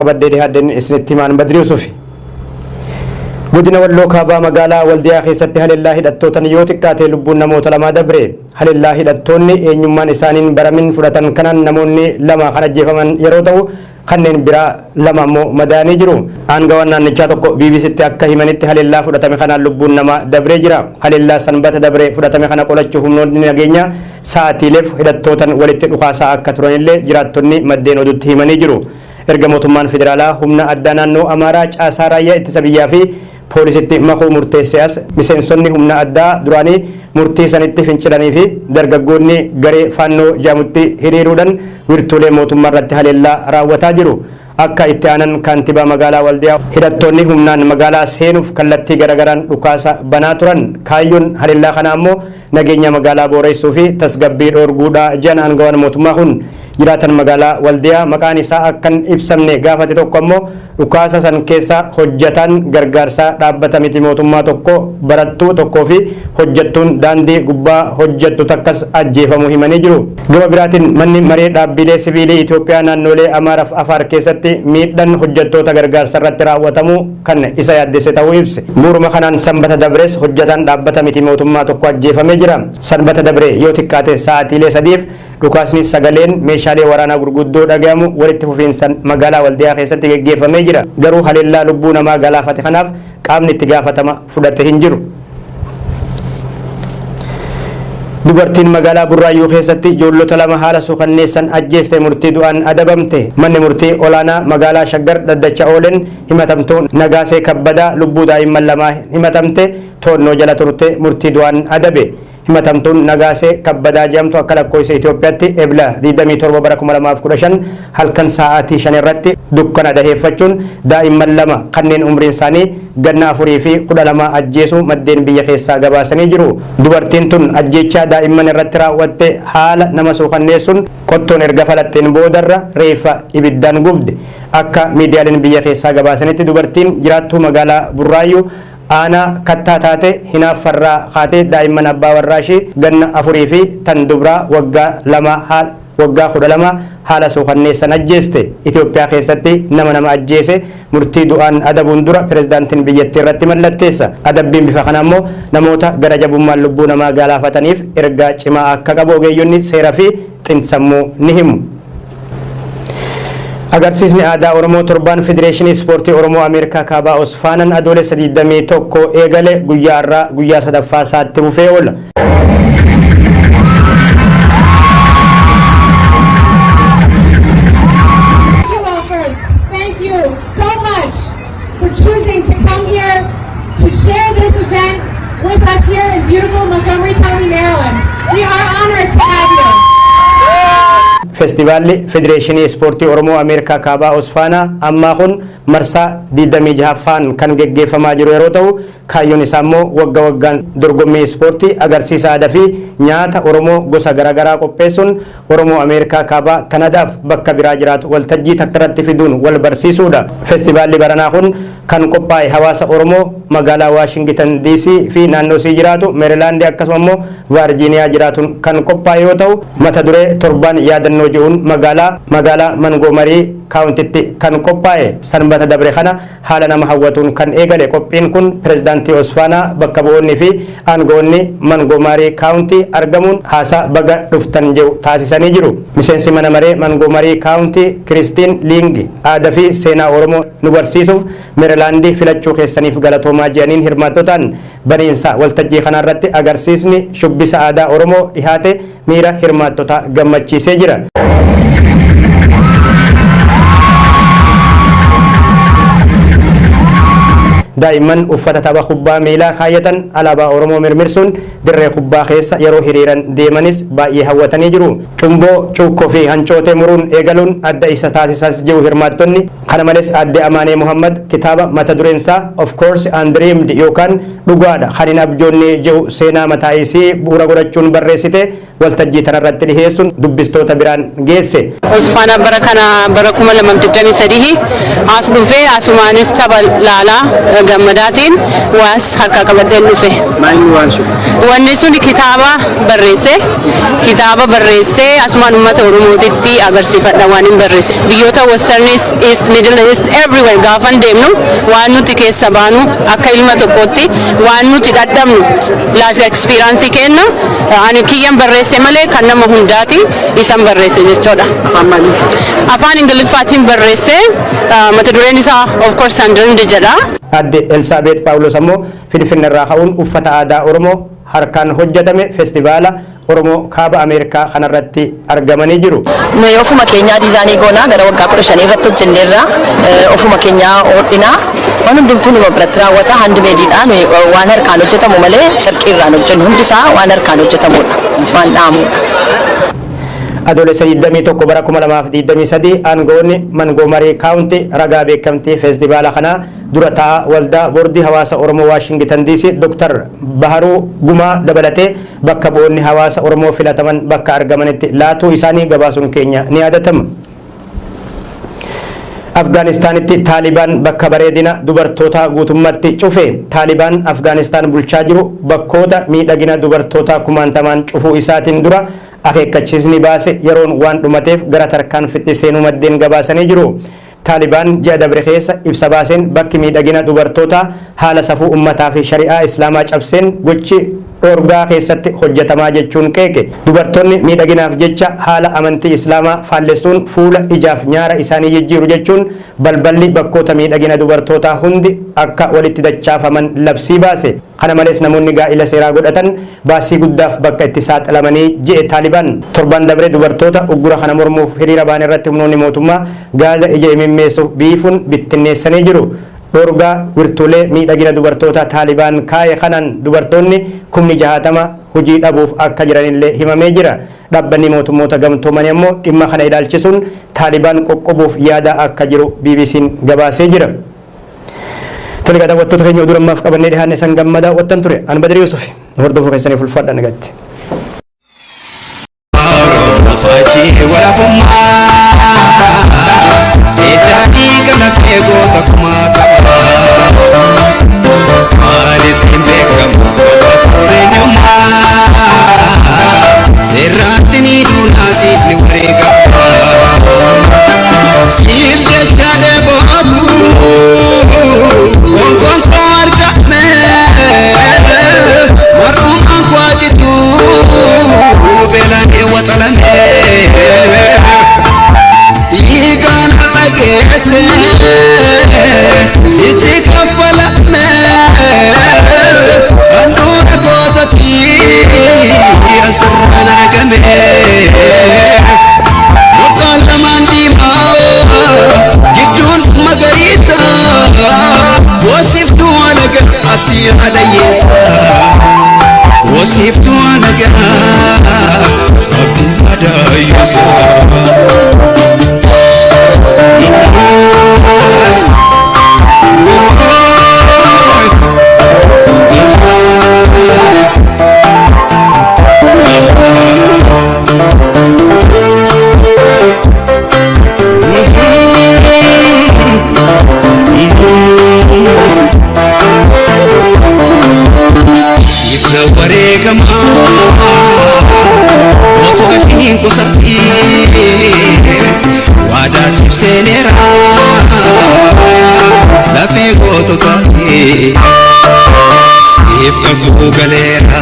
Qabadhee dhiyaadheen isinitti himaan Badri Yusufi. Godina Walloo Kaabaa magaalaa Waldiyaa keessatti haleellaa hidhattootan yoo xiqqaate lubbuun namoota lamaa dabre. Haleellaa hidhattoonni eenyummaan isaaniin baramin fudhatan kanaan namoonni lama kan ajjeefaman yeroo ta'u, kanneen biraa lama ammoo madaa'anii jiru. Aangawaan naannichaa tokko BBCtti akka himanitti haleellaa fudhatame kanaan lubbuun namaa dabree jira. Haleellaa Sanbata dabre fudhatame kana qolachuuf humnoonni nageenyaa sa'aatiileef hidhattootan walitti dhukaasaa akka turanillee jiraattonni maddeen oduutti himanii jiru. Erga mootummaan federaalaa humna addaa naannoo Amaaraa caasaa raayyaa ittisa biyyaa fi poolisitti makuu murteessee as miseensonni humna addaa duraanii murtii sanitti fincilanii fi dargaggoonni garee Faannoo jedhamutti hiriiruudhan wirtuulee mootummaa irratti haleellaa raawwataa jiru. Akka itti aanan kaantibaa magaalaa Waldiyaa hidhattoonni humnaan magaalaa seenuuf kallattii garagaraan dhukaasa banaa turan. Kaayyoon haleellaa kanaa ammoo nageenya magaalaa booreessuu fi tasgabbii dhoorguudha jedhan aangawaan mootummaa kun. Jiraatan magaalaa Waldiyaa maqaan isaa akka hin ibsamne gaafate tokko ammoo dhukaasa san keessa hojjataan gargaarsaa dhaabbata miti mootummaa tokko, barattuu tokkoo fi hojjattuun daandii gubbaa hojjattu takkas ajjeefamuu himanii jiru. Gama biraatiin manni maree dhaabbiilee siviilii Itoophiyaa naannoolee Amaaraf Afaar keessatti miidhan hojjattoota gargaarsarratti raawwatamu kan isa yaaddesse ta'uu ibse. Bu'uuruma kanaan Sanbata dabres hojjataan dhaabbata miti mootummaa tokko ajjeefamee jira. Sanbata dabre yoo xiqqaate sa'aatiilee sadiif Dhukaasni sagaleen meeshaalee waraanaa gurguddoo dhagayamu walitti fufiinsan magaalaa Waldiyaa keessatti geggeeffamee jira. Garuu haleellaa lubbuu namaa galaafate kanaaf qaamni itti gaafatama fudhate hin jiru. Dubartiin magaalaa Burraayyuu keessatti ijoollota lama haala suukanneessan ajjeeste murtii du'aan adabamte. Manni murtii olaanaa magaalaa Shaggar dhaddacha oolen himatamtuu Nagaasee Kabbadaa lubbuu daa'imman lamaa himatamte to'annoo jala turte murtii du'aan adabe. Himatamtuun Nagaasee Kabbadaa jedhamtu akka lakkoofsa Itoophiyaatti Ebla 27 bara 2015 halkan saa'aatii 5 irratti dukkana daheeffachuun daa'imman lama kanneen umriin isaanii ganna 4 fi 12 ajjeesuu maddeen biyya keessaa gabaasanii jiru. Dubartiin tun ajjeechaa daa'imman irratti raawwatte haala nama suukanneessuun qottoon erga falaxxeen boodarra reeffa ibiddaan gubde. Akka miidiyaaleen biyya keessaa gabaasanitti dubartiin jiraattuu magaalaa Burraayyuu Aanaa Kattaa taate hinaaffarraa kaatee daa'imman abbaa warraa ishii ganna afurii fi tan dubraa waggaa lama waggaa 12 haala suukanneessan ajjeeste. Itoophiyaa keessatti nama nama ajjeese murtii du'aan adabuun dura pirezidaantiin biyyattii irratti mallatteessa. Adabbiin bifa kanaa immoo namoota gara jabummaan lubbuu namaa galaafataniif ergaa cimaa akka qabu ogeeyyonni seera fi xinsammuu ni himu. Agarsiisni aadaa Oromoo torbaan Federeeshinii Ispoortii Oromoo Ameerikaa Kaabaa Osfaanan Adoolessa 21 eegale guyyaa har'aa guyyaa sadaffaa isaatti fufee oola. Thank you all first. Thank you so much for choosing to come here to share this event with us here in beautiful Montgomery County, Maryland. We are honored to have you. Feestivaalli Federeeshinii Ispoortii Oromoo Ameerikaa Kaabaa Osfaanaa ammaa kun marsaa 26ffaan kan geggeeffamaa jiru yeroo ta'u, kaayyoon isaa immoo wagga waggaan dorgommii ispoortii, agarsiisa aadaa fi nyaata Oromoo gosa garaagaraa qopheessuun Oromoo Ameerikaa Kaabaa, Kanadaaf bakka biraa jiraatu waltajjii takkarratti fiduun wal barsiisuudha. Feestivaalli baranaa kun kan qophaa'e hawaasa Oromoo magaalaa Waashingitan DC fi naannoo isii jiraatu, Meerilaandi akkasuma immoo Vaarjiiniyaa jiraatuun kan qophaa'e yoo ta'u, mata duree torbaan yaadannoo jedhuun magaalaa magaalaa Mangoomarii Kaawuntitti kan qophaa'e Sanbata dabre kana haala nama hawwatuun kan eegale qophiin kun pirezidaantii Osfaanaa bakka bu'oonni fi aangawoonni Mangoomarii Kaawuntii argamuun haasaa baga dhuftan jedhu taasisanii jiru. Miseensi mana maree Mangoomarii Kaawuntii Kiristiin Liingi aadaa fi seenaa Oromoo nu barsiisuuf Meerilaandi filachuu keessaniif galatoomaa jedhaniin hirmaattotaan. Baniinsa waltajjii kanaarratti agarsiisni shubbisa aadaa Oromoo dhihaate miira hirmaattotaa gammachiisee jira. Daa'imman uffata tapha kubbaa miilaa kaayyatan alaabaa Oromoo mirmirsuun dirree kubbaa keessa yeroo hiriiran deemanis baay'ee hawwatanii jiru. Cumboo, cuukkoo fi hancootee muruun eegaluun adda isa taasisas jiru hirmaattonni. Kana malees Aadde Amaanee Muhammad kitaaba mata dureen isaa Of Course Undreamed yookaan Dhugaadha kan hin abjoonne jedhu seenaa mataa isii bu'uura godhachuun barreessite waltajjii tanarratti dhiheessuun dubbistoota biraan geesse. Osfaana bara kana bara 2023 as dhufee, asumaanis tapha laalaa gammadaatiin waas harka qabadheen dhufe. Wanni sun kitaaba barreesse, kitaaba barreessee asumaan uummata Oromootitti agarsiifadha waan hin barreesse. Biyyoota Western, East, Middle East, everywhere gaafan deemnu waan nuti keessa baanu, akka ilma tokkootti waan nuti dhadhabnu, life experience kenna. Ani kiyyan barreesse malee kan nama hundaati isan barreesse jechuudha. Afaan Ingiliffaatiin barreesse. Mata dureen isaa of course "Undreamed" jedha. Adde Elsaabeet Paawulos ammoo Finfinneerraa ka'uun uffata aadaa Oromoo harkaan hojjetame feestivaala Oromoo kaaba Ameerikaa kanarratti argamanii jiru. Nuyi ofuma keenyaa design goonaa, gara waggaa 15 irratti hojjenneerra. Ofuma keenyaa hodhinaa, waan hundumtuu numa biratti raawwata. Handmade iidha. Nuyi waan harkaan hojjetamu malee carqii irraan hojjennu. Hundisaa waan harkaan hojjetamudha, waan dhahamudha. Adoolessa 21 bara 2023 aangoonni Montgomery County ragaa beekamtii feestivaala kanaa dura taa'aa waldaa boordii hawaasa Oromoo Waashingitan DC Dr. Baharuu Gumaa dabalatee bakka bu'oonni hawaasa Oromoo filataman bakka argamanitti laatuu isaanii gabaasuun keenya ni yaadatama. Afgaanistaanitti Taalibaan bakka bareedina dubartootaa guutummatti cufe. Taalibaan Afgaanistaan bulchaa jiru bakkoota miidhagina dubartootaa kumaantamaan cufuu isaatiin dura akeekkachiisni baase yeroon waan dhumateef gara tarkaanfitti seenuu maddeen gabaasanii jiru. Taalibaan ji'a dabre keessa ibsa baaseen bakki miidhagina dubartootaa haala safuu ummataa fi shari'aa islaamaa cabseen gochi dhoorgaa keessatti hojjetamaa jechuun qeeqe. Dubartoonni miidhaginaaf jecha haala amantii islaamaa faallessuun fuula, ijaaf nyaara isaanii jijjiiru jechuun balballi bakkoota miidhagina dubartootaa hundi akka walitti dachaafaman labsii baase. Kana malees namoonni gaa'ila seeraa godhatan baasii guddaaf bakka itti saaxilamanii je'e Taalibaan. Torban dabre dubartoota uggura kana mormuuf hiriira ba'an irratti humnoonni mootummaa gaaza ija imimmeessuuf biifuun bittinneessanii jiru. Dhorgaa wirtuulee miidhagina dubartoota Taalibaan kaaye kanaan dubartoonni 60,000 hojii dhabuuf akka jiranillee himamee jira. Dhaabbanni mootummoota gamtoomanii ammoo dhimma kana ilaalchisuun Taalibaan qoqqobuuf yaada akka jiru BBC'n gabaasee jira. Tole, daawwattoota keenya, oduu ammaaf qabannee dhiyaanne san gammadaa daawwattan ture. Ani Badrii Yusuf, hordofuu keessaniif ulfaadha, nagatti. Faajii walabummaa iddaanii gala feegoota kumaa taphaa maalitti beekamu goota seerraatti ni duunaa siif ni wareegama siif jecha dheebootu konkoon koo argame mar'umaan kwaacitu beelaan waxalame dhiigaan har'a geesse sitti kaffalame handhuura gootatti asirraan argame. Mukaan lamaan diimaa, gidduun magariisa, boosiftuu alagaa ati haadha. Boosiftuu alagaa abdii haadha. Siif wareegamaa otoo ifiin qusatiin waadaa siif seeneera lafee goototaati siif kakuu galeera.